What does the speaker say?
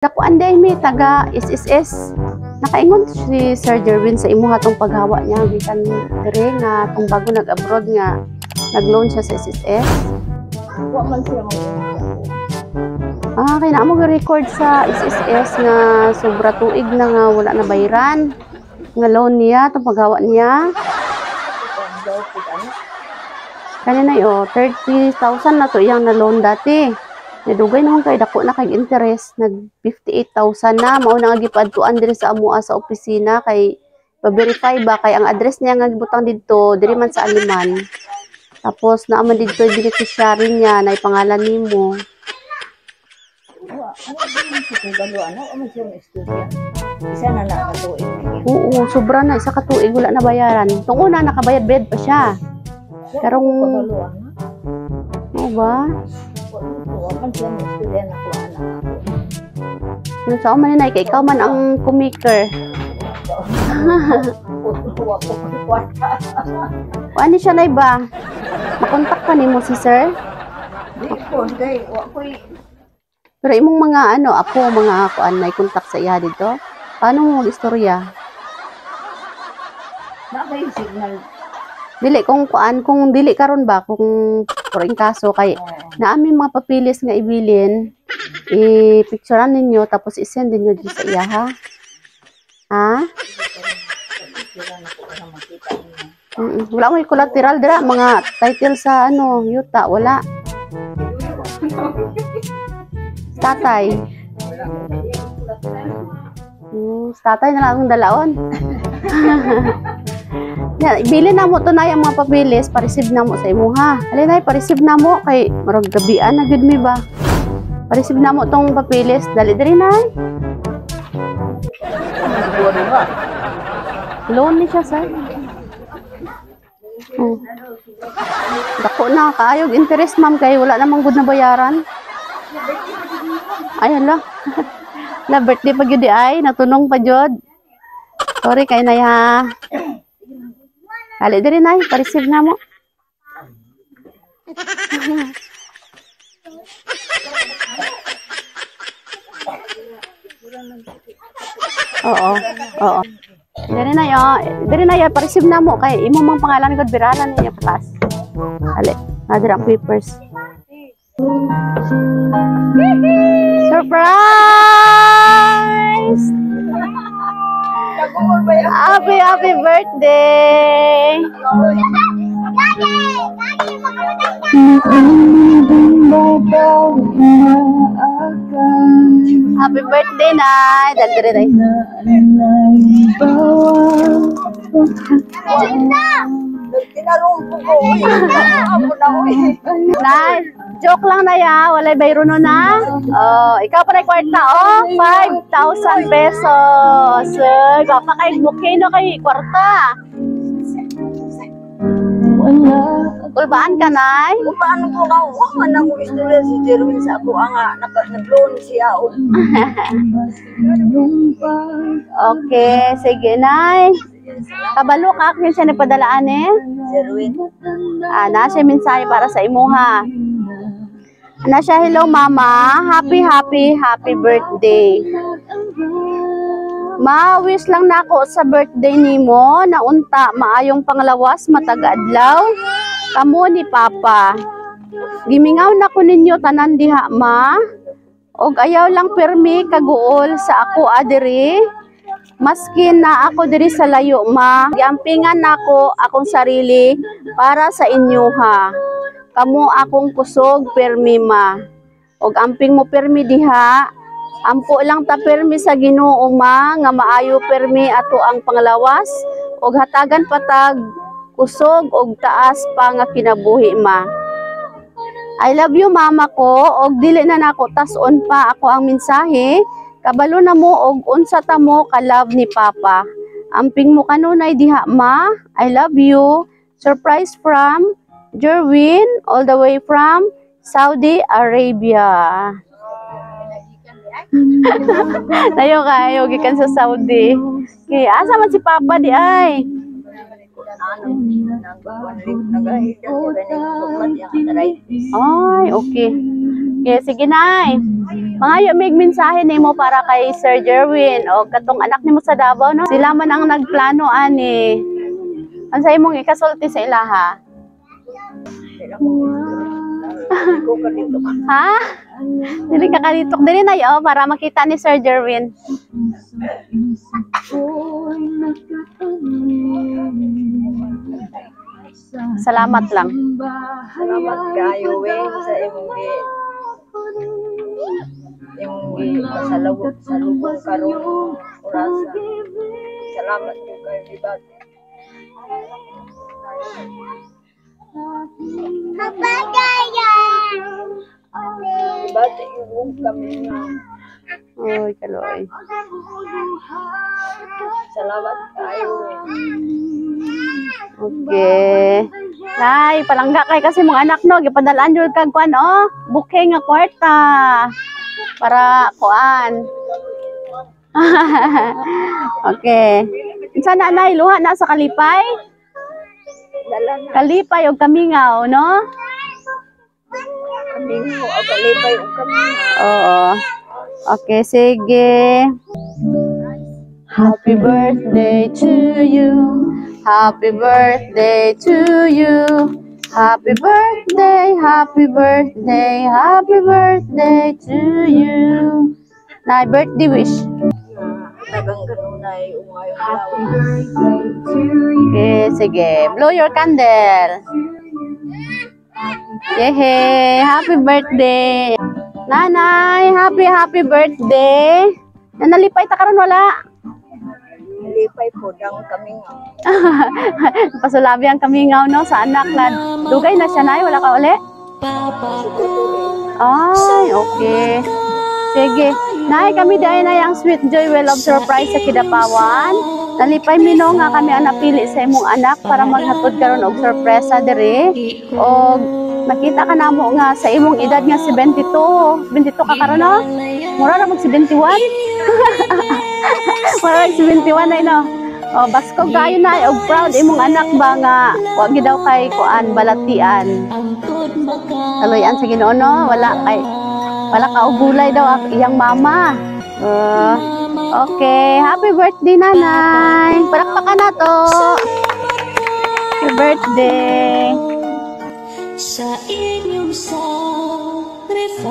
Kakuan day mi taga SSS. Nakaingon si Sir Jerwin sa imuha tong paghawa niya gikan dire nga tong bago nag-abroad nga nag-loan siya sa SSS. Wa man siya mo. Ah, kay naa mo record sa SSS nga sobra tuig na nga wala na bayaran nga loan niya tong paghawa niya. Kanina oh, 30,000 na to iyang na loan dati. Nadugay naman kay dako na kay interest, nag 58,000 na. Mao na nga gipadtuan diri sa amoa sa opisina kay pa-verify ba kay ang address niya nga gibutang didto diri man sa Aliman. Tapos naa man didto yung beneficiary niya na pangalan nimo. Wa wa man siya kabalo ana, wa man siya mo istorya. Isa na na ka tuig na niya. Oo, sobra na, isa ka tuig wala na bayaran. Tung una nakabayad-bayad pa siya. Wa Karong ko kabalo ana. Oo ba? Wa man siya mo istorya na ko ana ako. Yung sa man ni kay ikaw man ang kumaker. Wa ko kwarta. Kuan ni siya nay ba? Makontak pa nimo si sir? Di ko kay wa koy. Pero imong mga ano, apo, mga kuan may kontak sa iya dito. Paano mo mag-istorya? Na kay signal. Dili kung kuan, kung dili karon ba, kung for in kaso kay naami mga papilis nga ibilin, i-picturean ninyo tapos i-send ninyo dito sa iya, ha? Ha? Picture na ko para makita niya. Wala mo collateral dira, mga title sa ano, yuta, wala. Tatay. Wala ko Tatay na lang akong dalaon. Yan, ibili na mo to na yung mga papilis, pa-receive na mo sa imuha. Alin nay, pa-receive na mo kay marag gabian na gud mi ba. Pa-receive na mo tong papilis. Dali diri nay. Loan ni siya, sir. Oh. Dako na kaayog interest, ma'am, kay wala namang good na bayaran. Ay hala. Na birthday pa gyud ay natunong pa jud. Sorry kay nay ha. Dali diri nay, pa-receive na mo. Oo. Oo. Diri na yo, diri na yo, pa-receive na mo kay imo mang pangalan gud biralan niya patas. Dali, na diri ang papers. Surprise! Happy, happy birthday! Happy birthday, Nay! Dali, dali, dali. Tinarong ko ko. Uy. Ako na uy. Nay, joke lang na ya. Walay bayro no na. Oh, ikaw pa na kwarta, oh. 5,000 pesos. Sir, gapa kay bouquet no kay kwarta. Kulbaan ka, Nay? Kung paano ko nga, wa man ako istorya si Jerwin sa ako ang naka nag-loan siya og Okay, sige, Nay. Kabalo ka akin siya nagpadalaan eh. Jerwin. Ah, na siya mensahe para sa imuha. Na siya, hello mama. Happy, happy, happy birthday. Ma, wish lang nako sa birthday nimo na unta maayong panglawas matag adlaw. Kamo ni Papa. Gimingaw na ko ninyo tanan diha, ma. Og ayaw lang pirmi kaguol sa ako adiri. Maski na ako diri sa layo, ma. Giampingan nako akong sarili para sa inyo ha. Kamo akong kusog pirmi, ma. Og amping mo pirmi diha. Ampo lang ta pirmi sa Ginoo, ma, nga maayo pirmi ato ang panglawas og hatagan patag kusog og taas pa nga kinabuhi, ma. I love you, mama ko, og dili na nako tas-on pa ako ang mensahe. Kabalo na mo og unsa ta mo ka love ni Papa. Amping mo kanunay diha, ma. I love you. Surprise from Jerwin all the way from Saudi Arabia. Tayo kayo gikan sa Saudi. Okay, asa man si Papa di ay? Ay, okay. Okay, sige nay. Mangayo mig mensahe nimo para kay Sir Jerwin o katong anak nimo sa Davao, no? Sila man ang nagplano ani. Unsa imong ikasulti sa ilaha? Ko ka dito. Ha? Dili ka kalitok dili na oh, para makita ni Sir Jerwin. Ako'y nakatanim sa Salamat lang. bahay. Salamat kayo, Weng, sa imong gi pasalubong salubong karon orasa. Salamat jud kayo, Bibat. Bibat yung kami nga. Uy, kaloy. Salamat kayo, Weng. Okay. Nay, palangga kay kasi mga anak, no, gipadalaan jud kag kuan oh, bouquet nga kwarta para kuan. Okay. Unsa na, nay, luha na sa kalipay? Dala na. Kalipay og kamingaw, no? Kamingaw, ang kalipay og kamingaw. Oo. Okay, sige. Happy birthday to you. Happy birthday to you. Happy birthday, happy birthday, happy birthday to you. Nay, birthday wish. Tagang kanunay umayong lawas. Okay, sige. Blow your candle. Yehey! Happy birthday! Nanay, happy, happy birthday! Nanalipay ta karon, wala? Lipay po dang kamingaw. Pasulabi ang kamingaw, no, sa anak na dugay na siya, nay, wala ka uli? Ay, okay. Sige. Nay, kami dahil na ang Sweet Joy Well of Surprise sa Kidapawan. Nalipay mi, no, nga kami ang napili sa imong anak para maghatod karon og sorpresa diri. Og nakita ka namo nga sa imong edad nga 72, 72 ka karon, no? Mura ra mag 71. Mura mag 71 ay, no. Oh, baskog kayo na og proud imong anak ba nga wa gid daw kay kuan balatian. Kaloy-an sa Ginoo, no, wala kay wala ka og gulay daw ang iyang mama. Okay, happy birthday, nanay. Palakpakan na to. Happy birthday. Sa inyong sacrifice.